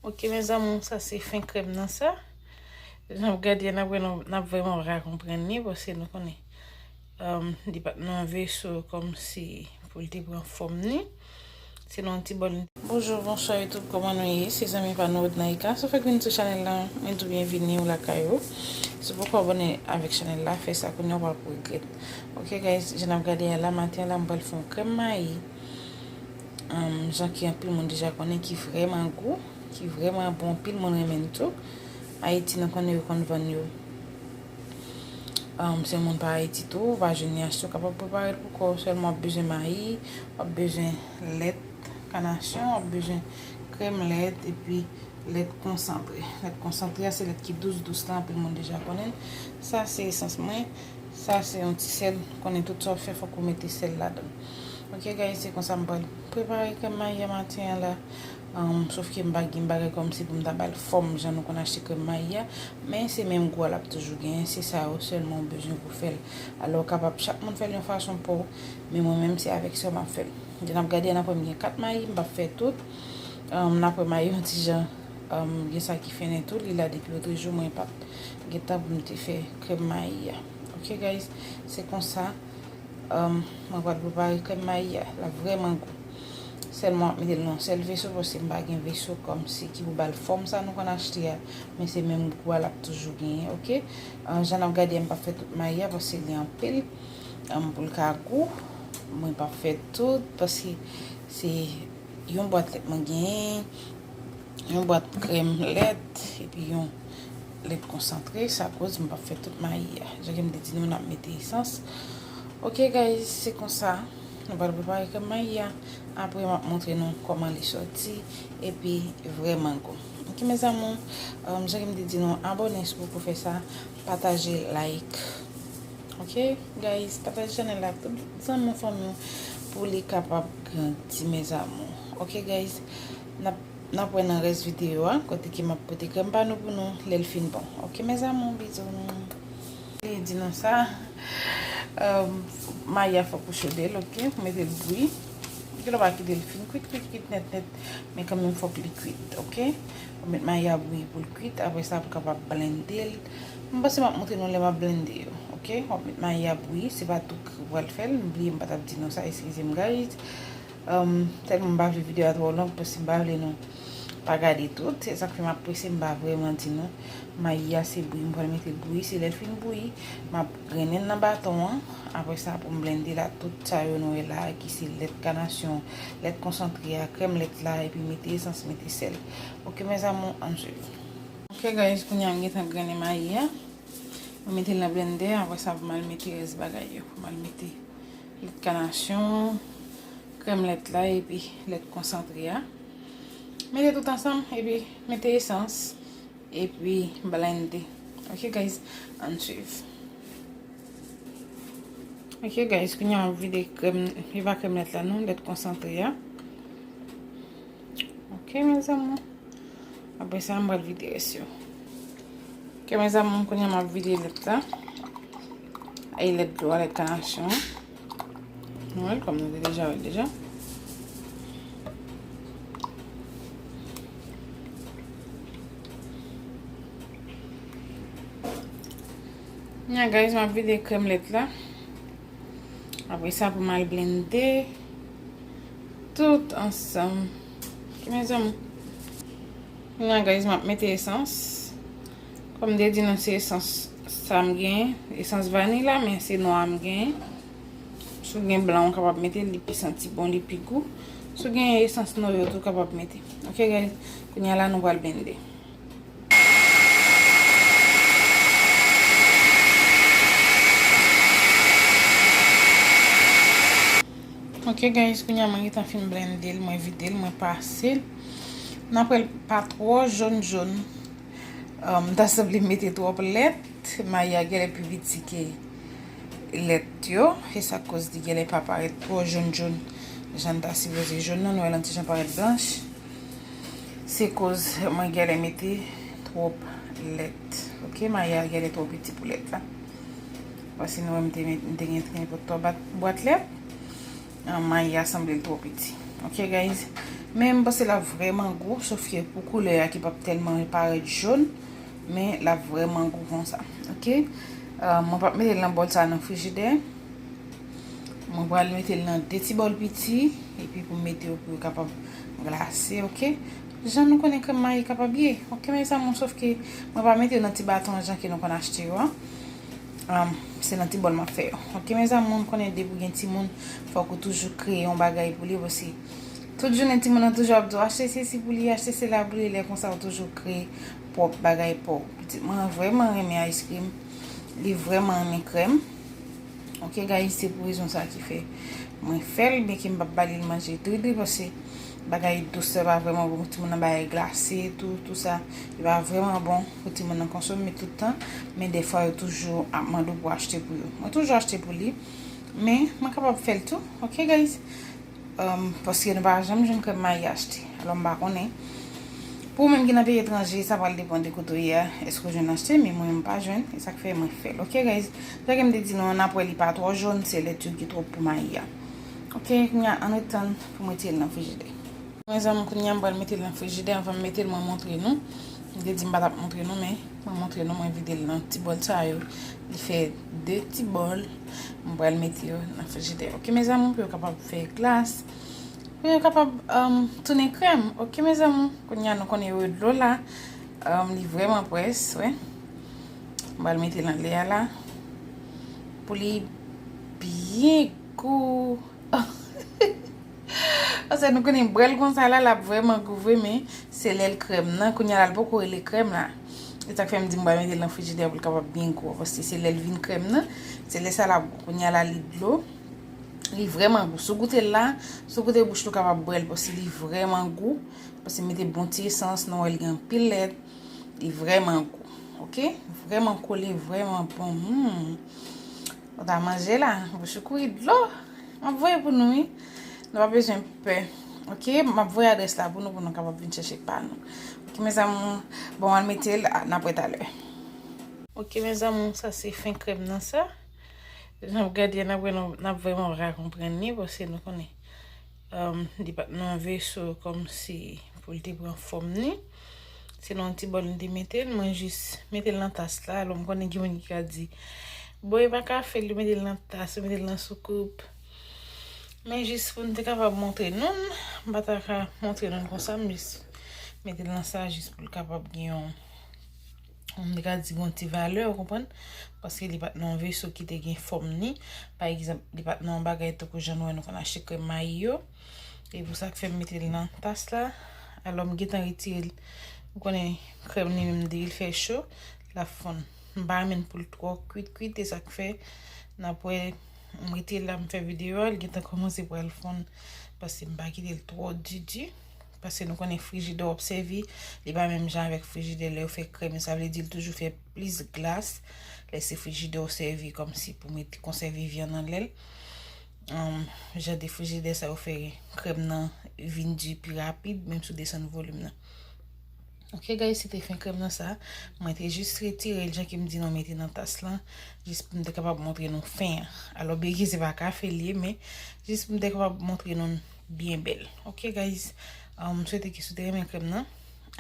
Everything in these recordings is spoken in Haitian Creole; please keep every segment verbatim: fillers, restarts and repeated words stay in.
Ok, mes amours, sa se fen krèm nan sa. Jan w gade a, n ap wè, n ap vrèman pa konprann li, paske nou konnen, um, li pa t nan veso kòmsi pou l te pran fòm li. Se nan yon ti bòl. Bonjou, bonswa YouTube, kòman nou ye? Se zanmi pa nou Rodnaïka. Si w fèk vin sou chanèl la, mwen di w byenvini ou lakay ou. Si w poko abòne avèk chanèl la, fè sa kounye a, w p ap regrèt. Ok guys, jan n ap gade a la, maten an la, m pral fè yon krèm mayi. Um, jan ki anpil moun deja konnen, ki vrèman gou, ki vrèman bon, anpil moun renmen l tou. Ayiti, nou konnen yo konn vann yo. Um, se moun pa Ayiti tou, ou pa jwenn li achte, ou kapab prepare l pou kò w. Sèlman w ap bezwen mayi, w ap bezwen lèt kanasyon, w ap bezwen krèm lèt, epi lèt konsantre. Lèt konsantre a se lèt ki dous dous la, anpil moun deja konnen l. Sa se esans mwen, sa se yon ti sèl, konnen tout sa w ap fè fòk ou mete sèl ladan l. Ok guys, se konsa m pral prepare krèm mayi a maten an la. Um, sof ke m pa gen bagay kòmsi pou m ta ba l fòm jan nou konn achte krèm mayi a, men se menm gou a l ap toujou genyen, se sa yo sèlman w bezwen pou fè l. Alò, w kapab chak moun fè l yon fason pa w, men mwen menm se avèk sa m ap fè l. Jan n ap gade a, n ap wè m gen kat mayi, m p ap fè tout. Um, n ap wè mayi yon ti jan, um, gen sa ki fennen tou, li la depi otrejou, mwen pa t gen tan pou m te fè krèm mayi a. Ok guys, se konsa. Um, mwen pral prepare krèm mayi a, l ap vrèman gou. Sèlman w ap mete l nan yon sèl veso, paske m pa gen veso kòmsi ki pou ba l fòm sa nou konn achte a, men se menm gou a l ap toujou genyen, ok? Uh, jan n ap gade a, m p ap fè tout mayi a, paske li anpil, um, pou l ka gou. Mwen p ap fè tout, paske se yon bwat lèt mwen genyen, yon bwat krèm lèt, epi yon lèt konsantre, sa koz m p ap fè tout mayi a. Jan ke m te di nou, n ap mete esans. Ok guys, se konsa, nou pral prepare krèm mayi a. Apre, m ap montre nou kòman li sòti, epi vrèman gou. Ok, mes amours, um, jan ke m te di nou, abòne si w poko fè sa, pataje, like. Ok, guys, pataje chanèl la ak tout zanmi w, fanmi w, pou li kapab grandi, mes amours. Ok, guys, n ap, n ap wè nan rès videyo a, kote ke m ap pote krèm pa nou pou nou, lè l fin bon. Ok, mes amours, bizou. Li di nou sa, um, mayi a fòk ou chode l, ok, ou mete l bouyi. Ou gen dwa pa kite l fin kwit, kwit, kwit, nèt, nèt, men kanmenm fòk li kwit, ok? Ou met mayi a bouyi pou l kwit, apre sa, pou kapab blende l. M panse m ap montre nou lè m ap blende yo, ok? W ap met mayi a bouyi, se pa tou kri w pral fè l, m bliye m pa t ap di nou sa, eskize m, guys. Um, tèlman m pa vle videyo a twò long, paske m pa vle nou pa gade tout. Se sa k fè m ap prese, m pa vrèman di nou. Mayi a se bouyi, m pral mete l bouyi, se lè l fin bouyi, m ap grennen l nan baton an. Apre sa, pou m blende la, tout sa yo nou wè la, ki se lèt kanasyon, lèt konsantre a, krèm lèt la, epi mete esans, mete sèl. Ok, mes amours, ann swiv. Ok, guys, kounye a m gentan grennen mayi a. Mwen mete l nan blendè, apre sa, pou m al mete rès bagay yo. Pou m al mete lèt kanasyon, krèm lèt la, epi lèt konsantre a. Mete tout ansanm, epi mete esans. Epi blende. Ok, guys, ann swiv. Ok, guys, kounye a m ap vide krèm, e pa krèm lèt la non, lèt konsantre a. Ok, mes amours. Apre sa, m pral vide rès yo. Ok, mes amours, kounye a m ap vide lèt la. Ay, lèt dlo a, lèt kanasyon an. Nou wè l, kòm nou te deja wè l deja. Nya, guys, m ap vide krèm lèt la. Apre sa, pou m al blende tout ansanm. Ok, mes amours. Kounye a, guys, m ap mete esans. Kòm m te di nou, se esans sa m genyen. Esans vaniy la, men se nwa a m genyen. Si w gen blan, ou kapab mete l, li pi santi bon, li pi gou. Si w gen esans noyau tou, ou kapab mete. Ok, guys, kounye a la, nou pral blende. Ok, guys, kounye a mwen gentan fin blende l, mwen vide l, mwen pase l. N ap wè l pa twò jòn jòn. Um, m ta sanble mete twòp lèt. Mayi a genlè pi piti ke lèt yo. Se sa k koz li genlè pa parèt twò jòn jòn. Jan l ta sipoze jòn nan, nou wè l yon ti jan parèt blanch. Se koz mwen genlè mete twòp lèt. Ok, mayi a genlè twò piti pou lèt la. Paske nou wè m te met, m te gen, gen twòp bwat, bwat lèt. Ah, mayi a sanble l twò piti. Ok, guys. Men m panse l ap vrèman gou, sof ke pou koulè a ki p ap tèlman parèt jòn, men l ap vrèman gou konsa. Oke. Euh, mwen p ap mete l nan bòl sa nan frijidè. Mwen pral mete l nan de ti bòl piti, epi pou m mete yo pou yo kapab glase, oke? Jan nou konnen krèm mayi kapab ye, oke, mezanmi, sof ke mwen pa mete yo nan ti baton jan ke nou konn achte yo a. Um, se nan ti bòl m ap fè yo. Oke, mezanmi, nou konnen depi w gen timoun, fòk ou toujou kreye yon bagay pou li, paske tout jounen timoun nan toujou ap di w achte sesi pou li, achte sela pou li, lè konsa ou toujou kreye pwòp bagay pa w. Pitit mwen vrèman renmen ice cream, li vrèman renmen krèm. Oke, guys, se pou rezon sa ki fè mwen fè l, byenke m p ap ba li l manje dri dri, paske bagay dous sa pa vrèman bon pou timoun nan, bagay glase, tou, tou sa, li pa vrèman bon pou timoun nan konsome tout tan, men dèfwa yo toujou ap mande w pou achte pou yo. Mwen toujou achte pou li, men mwen kapab fè l tou, oke, guys? Um, paske nou pa janm jwenn krèm mayi achte. Alò, m pa konnen. Pou ou menm ki nan peyi etranje, sa pral depann de kote w ye a, èske w jwenn achte, men mwen, m pa jwenn, e sa k fè mwen fè l. Oke, guys? Jan ke m te di nou an, n ap wè li pa twò jòn, se lèt yo ki twòp pou mayi a. Oke, kounye a, ann ret tann pou m retire l nan frijidè. Mezanmi, kounye a, m pral mete l nan frijidè, anvan m mete l, mwen montre nou. M te di m pa t ap montre nou, men mwen montre nou, mwen vide l nan ti bòl sa yo. Li fè de ti bòl. Mwen pral mete yo nan frijidè. Oke, mezanmi, pou yo kapab fè glas. Pou yo kapab, um, tounen krèm. Oke, mezanmi, kounye a nou konnen yo dlo la. Um, li vrèman près, wè. Mwen pral mete l anlè a la. Pou li byen gou. Paske nou konnen bwè l konsa la, l ap vrèman gou vre, men se lè l krèm nan. Kounye a la, l poko rele krèm la. E sa k fè m di m pral mete l nan frijidè pou l kapab byen gou, paske se lè l vin krèm nan, se lè sa l ap gou. Kounye a la, li dlo. Li vrèman gou. Si w goute l la, si w goute bouch li, w kapab bwè l, paske li vrèman gou. Paske m mete bon ti esans, nou wè l gen anpil lèt. Li vrèman gou. Oke? Vrèman kole, vrèman bon. Hmm. Ou ta manje la, bouch ou kouri dlo. M ap voye pou nou, wi. Nou pa bezwen pè. Oke, m ap voye adrès la pou nou, pou nou kapab vin chèche pa nou. Oke, mezanmi, bon, al mete l, a, n ap wè talè. Oke, mezanmi, sa se fen krèm nan sa. Jan w gade a, n ap wè nou, n ap vrèman pa ka konprann li, paske nou konnen. Um, li pa t nan veso kòmsi pou l te pran fòm ni. Se nan yon ti bòl m te mete l, mwen jis mete l nan tas la. Alò, m konnen gen moun ki ka di, "Bon, e pa kafe, li mete l nan tas, li mete l nan soukoup." Men jis pou m te kapab montre nou l, m pa ta ka montre nou l konsa, m jis mete l nan sa jis pou l kapab gen yon m te ka di gon ti valè, ou konprann? Paske li pa t nan yon veso ki te gen fòm ni. Pa egzanp, li pa t nan yon bagay tankou jan nou wè nou konn achte krèm mayi yo. E pou sa k fè m mete l nan tas la. Alò, m gentan retire l. Ou konnen krèm li menm depi l fè cho, l ap fonn. M pa renmen l pou l twò kwit kwit, e sa k fè n ap wè m retire l la, m fè videyo a, l gentan kòmanse pral fonn. Paske m pa kite l twò di di. Paske nou konnen frijidè w ap sèvi, li pa menm jan avèk frijidè lè yo fè krèm yo. Sa vle di l toujou fè plis glas lè se frijidè w sèvi kòmsi pou mete konsève vyann anlè l. Ann, jan de frijidè sa yo fè krèm nan vin di pi rapid, menm si w desann volim nan. Oke, guys, se te fen krèm nan sa. Mwen te jis retire l, jan ke m di nou mete nan tas lan, jis pou m te kapab montre nou fen an. Alò, byenke se pa kafe l ye, men jis pou m te kapab montre nou l byen bèl. Oke, guys, um, m swete ke si w te renmen krèm nan,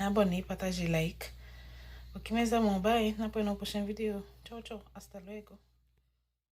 abòne, pataje, like. Oke, mes amours, bye. N ap wè nan pwochen videyo. Tchao, tchao. Hasta luego.